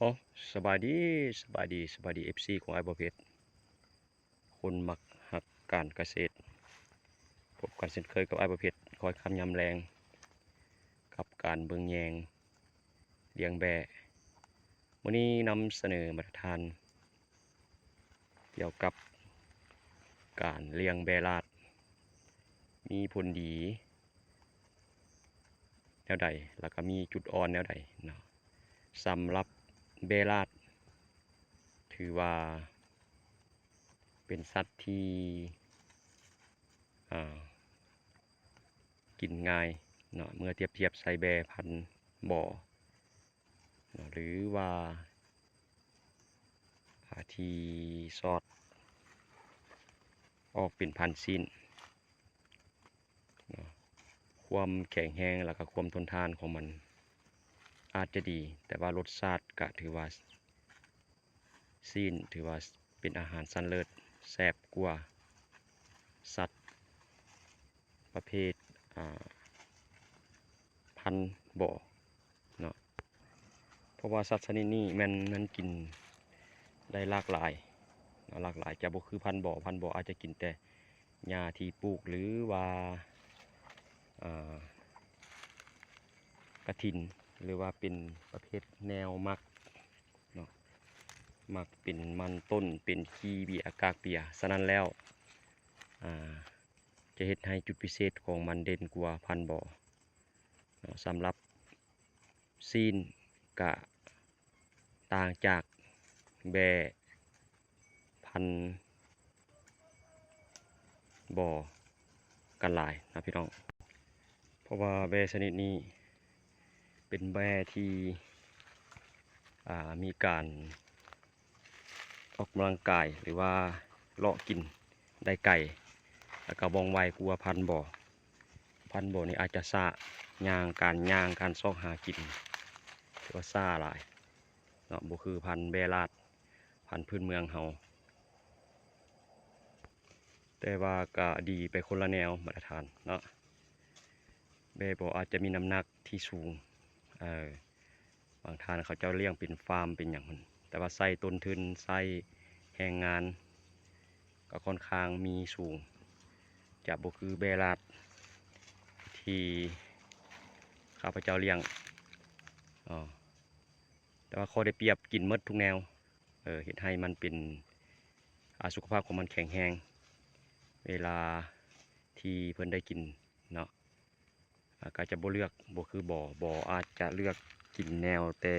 ໂອ້ ສະບາຍດີ ສະບາຍດີ ສະບາຍດີ ເອັຟຊີ ຂອງອ້າຍບໍ່ເພັດ ຄົນມັກຮັກການກະເສດ. ພົບກັນເຊັ່ນເຄີຍກັບອ້າຍບໍ່ເພັດ ຄອຍຄ່ຳຍາມແລງ ກັບການເບິ່ງແຍງລ້ຽງແບ້. ມື້ນີ້ນຳສະເໜີມາດຕະຖານ ກ່ຽວກັບການລ້ຽງແບ້ລາດ ມີຜົນດີແນວໃດ ແລ້ວກໍມີຈຸດອ່ອນແນວໃດເນາະ. ສຳລັບແບ້ລາດ ຖືວ່າເປັນສັດທີ່ ອ່າ ກິນງ່າຍເນາະ ເມື່ອທຽບທຽບໃສ່ແບ້ພັນບໍ່ເນາະ ຫຼືວ່າ ອ່າ ທີ່ສອດອອກເປັນພັນຊີ້ນເນາະ. ຄວາມແຂງແຮງ ແລ້ວກໍຄວາມທົນທານຂອງມັນອາດຈະດີ ແຕ່ວ່າລົດຊາດກະຖືວ່າ ຊີ້ນຖືວ່າເປັນອາຫານຊັ້ນເລີດ ແຊບກວ່າສັດປະເພດ ອ່າ ພັນບໍ່ເນາະ. ເພາະວ່າສັດຊະນິດນີ້ແມ່ນມັນກິນໄດ້ຫຼາກຫຼາຍເນາະ ຫຼາກຫຼາຍ ຈະບໍ່ຄືພັນບໍ່. ພັນບໍ່ອາດຈະກິນແຕ່ຫຍ້າທີ່ປູກ ຫຼືວ່າ ອ່າ ກະຖິນ ຫຼືວ່າເປັນປະເພດແນວໝາກເນາະ ໝາກເປັນມັນຕົ້ນ ເປັນຂີ້ເບ້ຍ ກາກເບ້ຍ. ສະນັ້ນແລ້ວ ອ່າ ຈະເຮັດໃຫ້ຈຸດພິເສດຂອງມັນເດັ່ນກວ່າພັນບໍ່ເນາະ. ສຳລັບຊີ້ນກະຕ່າງຈາກແບ້ພັນບໍ່ກັນຫຼາຍນະພີ່ນ້ອງ ເພາະວ່າແບ້ຊະນິດນີ້ເປັນແບ້ທີ່ ອ່າ ມີການ ອອກກຳລັງກາຍ ຫຼືວ່າເລາະກິນໄດ້ໄກ ແລ້ວກໍວ່ອງໄວກວ່າພັນບໍ່. ພັນບໍ່ນີ້ອາດຈະຊ້າ ຍ່າງ ການຍ່າງ ການຊອກຫາກິນ ຖືວ່າຊ້າຫຼາຍເນາະ ບໍ່ຄືພັນແບ້ລາດ ພັນພື້ນເມືອງເຮົາ. ແຕ່ວ່າກໍດີໄປຄົນລະແນວ ມາດຕະຖານເນາະ. ແບ້ບໍ່ອາດຈະມີນ້ຳໜັກທີ່ສູງ ເອີ ບາງທ່ານເຂົາເຈົ້າລ້ຽງເປັນຟາມເປັນຫຍັງຫັ້ນ ແຕ່ວ່າໃຊ້ຕົ້ນທຶນ ໃຊ້ແຮງງານກໍຄ່ອນຂ້າງມີສູງ ຈະບໍ່ຄືແບ້ລາດທີ່ຂ້າພະເຈົ້າລ້ຽງ ເອີ ແຕ່ວ່າຂໍ້ໄດ້ປຽບກິນໝົດທຸກແນວ ເອີ ເຮັດໃຫ້ມັນເປັນ ອາ ສຸຂະພາບຂອງມັນແຂງແຮງ ເວລາທີ່ເພິ່ນໄດ້ກິນເນາະ. ອາ ກໍຈະບໍ່ເລືອກ ບໍ່ຄືບໍ່ ບໍ່ອາດຈະເລືອກກິນແນວແຕ່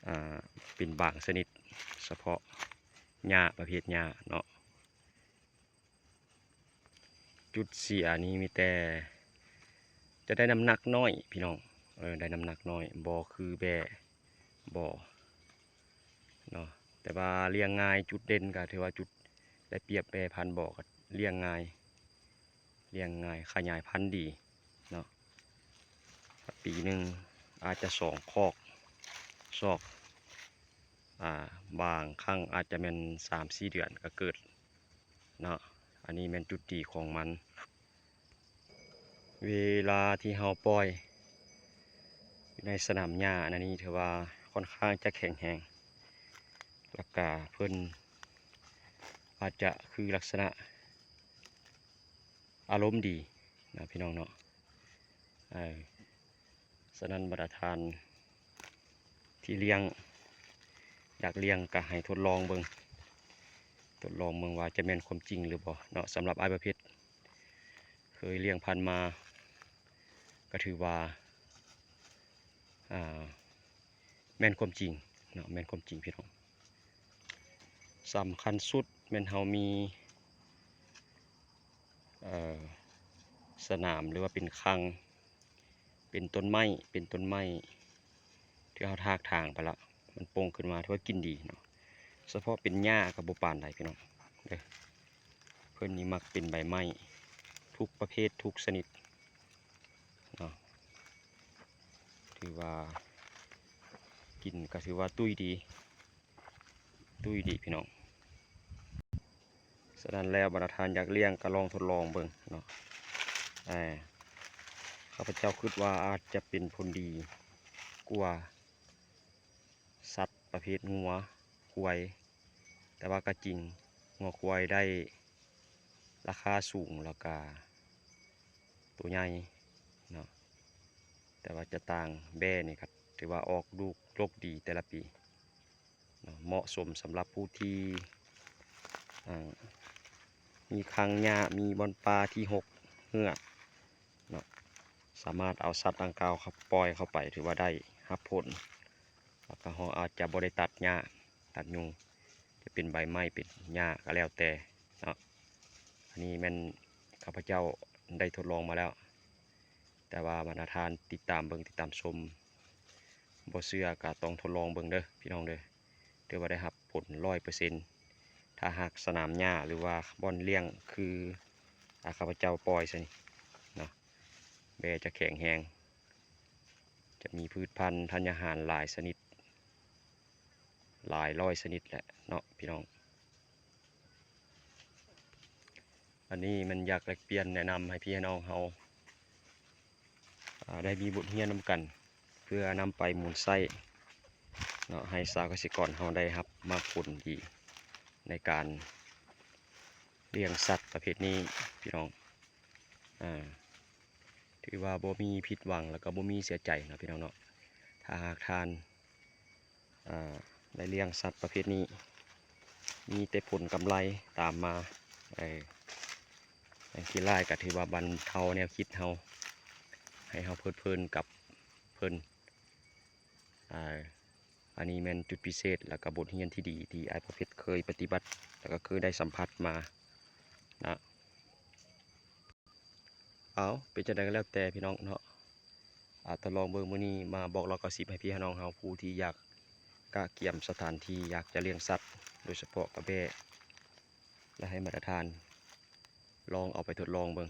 ອ່າ ເປັນບາງຊະນິດ ສະເພາະຫຍ້າ ປະເພດຫຍ້າເນາະ. ຈຸດເສຍນີ້ມີແຕ່ຈະໄດ້ນ້ຳໜັກໜ້ອຍພີ່ນ້ອງ ເອີ ໄດ້ນ້ຳໜັກໜ້ອຍ ບໍ່ຄືແບ້ບໍ່ເນາະ. ແຕ່ວ່າລ້ຽງງ່າຍ ຈຸດເດັ່ນກໍຖືວ່າຈຸດໄດ້ປຽບແບ້ພັນບໍ່ ກໍລ້ຽງງ່າຍ ລ້ຽງງ່າຍ ຂະຫຍາຍພັນດີເນາະ. ປີໜຶ່ງອາດຈະສອງຄອກ ຊອກ ອ່າ ບາງຄັ້ງອາດຈະແມ່ນສາມສີ່ເດືອນກໍເກີດເນາະ. ອັນນີ້ແມ່ນຈຸດດີຂອງມັນ. ເວລາທີ່ເຮົາປ່ອຍຢູ່ໃນສະໜາມຫຍ້າອັນນີ້ ຖືວ່າຄ່ອນຂ້າງຈະແຂງແຮງ ແລ້ວກະເພິ່ນອາດຈະຄືລັກສະນະອາລົມດີນະພີ່ນ້ອງເນາະ. ເອີ ສະນັ້ນບັນດາທ່ານທີ່ລ້ຽງ ຢາກລ້ຽງກໍໃຫ້ທົດລອງເບິ່ງ ທົດລອງເບິ່ງວ່າຈະແມ່ນຄວາມຈິງຫຼືບໍ່ເນາະ. ສຳລັບອ້າຍປະເພັດ ເຄີຍລ້ຽງຜ່ານມາ ກໍຖືວ່າ ອ່າ ແມ່ນຄວາມຈິງເນາະ ແມ່ນຄວາມຈິງພີ່ນ້ອງ. ສຳຄັນສຸດແມ່ນເຮົາມີ ເອີ ສະໜາມ ຫຼືວ່າເປັນຄັງ ເປັນຕົ້ນໄມ້ ເປັນຕົ້ນໄມ້ທີ່ເຮົາຖາກຖາງໄປລະ ມັນປົ່ງຂຶ້ນມາ ຖືວ່າກິນດີເນາະ. ສະເພາະເປັນຫຍ້າກໍບໍ່ປານໃດພີ່ນ້ອງເດີ ເພິ່ນນີ້ມັກເປັນໃບໄມ້ທຸກປະເພດທຸກຊະນິດເນາະ. ຖືວ່າກິນກໍຖືວ່າຕຸ້ຍດີ ຕຸ້ຍດີພີ່ນ້ອງ. ສະນັ້ນແລ້ວບັນດາທ່ານຢາກລ້ຽງກໍລອງທົດລອງເບິ່ງເນາະ. ເອີ ຂ້າພະເຈົ້າຄິດວ່າອາດຈະເປັນຜົນດີກວ່າ ປະເພດງົວຄວາຍ, ແຕ່ວ່າກໍຈິງ ງົວຄວາຍໄດ້ລາຄາສູງ ແລ້ວກະໂຕໃຫຍ່ເນາະ, ແຕ່ວ່າຈະຕ່າງແບ້ນີ້ກໍຖືວ່າອອກລູກດົກດີແຕ່ລະປີເນາະ, ເໝາະສົມສຳລັບຜູ້ທີ່ ອ່າ ມີຄັງຫຍ້າ ມີບ່ອນປ່າທີ່ຮົກເຮື້ອເນາະ, ສາມາດເອົາສັດດັ່ງກ່າວເຂົ້າ ປ່ອຍເຂົ້າໄປ ຖືວ່າໄດ້ຮັບຜົນ ແລ້ວກໍເຮົາອາດຈະບໍ່ໄດ້ຕັດຫຍ້າ ຕັດຍຸງ ຈະເປັນໃບໄມ້ເປັນຫຍ້າກໍແລ້ວແຕ່ເນາະ. ອັນນີ້ແມ່ນຂ້າພະເຈົ້າໄດ້ທົດລອງມາແລ້ວ, ແຕ່ວ່າບັນດາທ່ານຕິດຕາມເບິ່ງ ຕິດຕາມຊົມ ບໍ່ເຊື່ອກໍຕ້ອງທົດລອງເບິ່ງເດີພີ່ນ້ອງເດີ, ຖືວ່າໄດ້ຮັບຜົນຮ້ອຍເປີເຊັນ. ຖ້າຫາກສະໜາມຫຍ້າ ຫຼືວ່າບ່ອນລ້ຽງຄື ອາ ຂ້າພະເຈົ້າປ່ອຍຊະນີ້ເນາະ, ແບ້ຈະແຂງແຮງ ຈະມີພືດພັນທັນຍາຫານຫຼາຍຊະນິດ ຫຼາຍຮ້ອຍຊະນິດແຫຼະເນາະພີ່ນ້ອງ. ອັນນີ້ມັນຢາກແລກປ່ຽນແນະນຳໃຫ້ພີ່ໃຫ້ນ້ອງເຮົາ ອາ ໄດ້ມີບົດຮຽນນຳກັນ ເພື່ອນຳໄປໝູນໃຊ້ເນາະ, ໃຫ້ຊາວກະສິກອນເຮົາໄດ້ຮັບໝາກຜົນດີໃນການລ້ຽງສັດປະເພດນີ້ພີ່ນ້ອງ. ອາ ຖືວ່າບໍ່ມີຜິດຫວັງ ແລ້ວກໍບໍ່ມີເສຍໃຈເນາະພີ່ນ້ອງເນາະ, ຖ້າຫາກທ່ານ ອາ ໄດ້ລ້ຽງສັດປະເພດນີ້ ມີແຕ່ຜົນກຳໄລຕາມມາ. ເອີ ຢ່າງທີ່ຫຼາຍກໍຖືວ່າບັນເທົາແນວຄິດເຮົາ ໃຫ້ເຮົາເພີດເພີນກັບເພິ່ນ. ອາ ອັນນີ້ແມ່ນຈຸດພິເສດ ແລ້ວກໍບົດຮຽນທີ່ດີ ທີ່ອ້າຍປາເພັດເຄີຍປະຕິບັດ ແລ້ວກໍເຄີຍໄດ້ສຳຜັດມານະ. ເອົາ ເປັນຈັ່ງໃດກໍແລ້ວແຕ່ພີ່ນ້ອງເນາະ, ອາ ທດລອງເບິ່ງ. ມື້ນີ້ມາບອກເລົ່າເກົ້າສິບໃຫ້ພີ່ໃຫ້ນ້ອງເຮົາ ຜູ້ທີ່ຢາກກະກຽມສະຖານທີ່ ຢາກຈະລ້ຽງສັດ ໂດຍສະເພາະກະແບ້ ແລະ ໃຫ້ບັນດາທ່ານລອງເອົາໄປທົດລອງເບິ່ງ.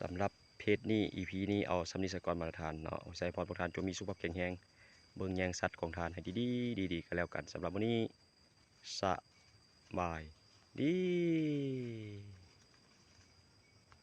ສຳລັບເພດນີ້ ອີພີນີ້ ເອົາສ່ຳນີ້ສາກ່ອນບັນດາທ່ານເນາະ. ໃຫ້ພອນພວກທ່ານຈົ່ງມີສຸຂະພາບແຂງແຮງ, ເບິ່ງແຍງສັດຂອງທ່ານໃຫ້ດີໆ ດີໆ ກໍແລ້ວກັນ. ສຳລັບມື້ນີ້ ສະບາຍດີ.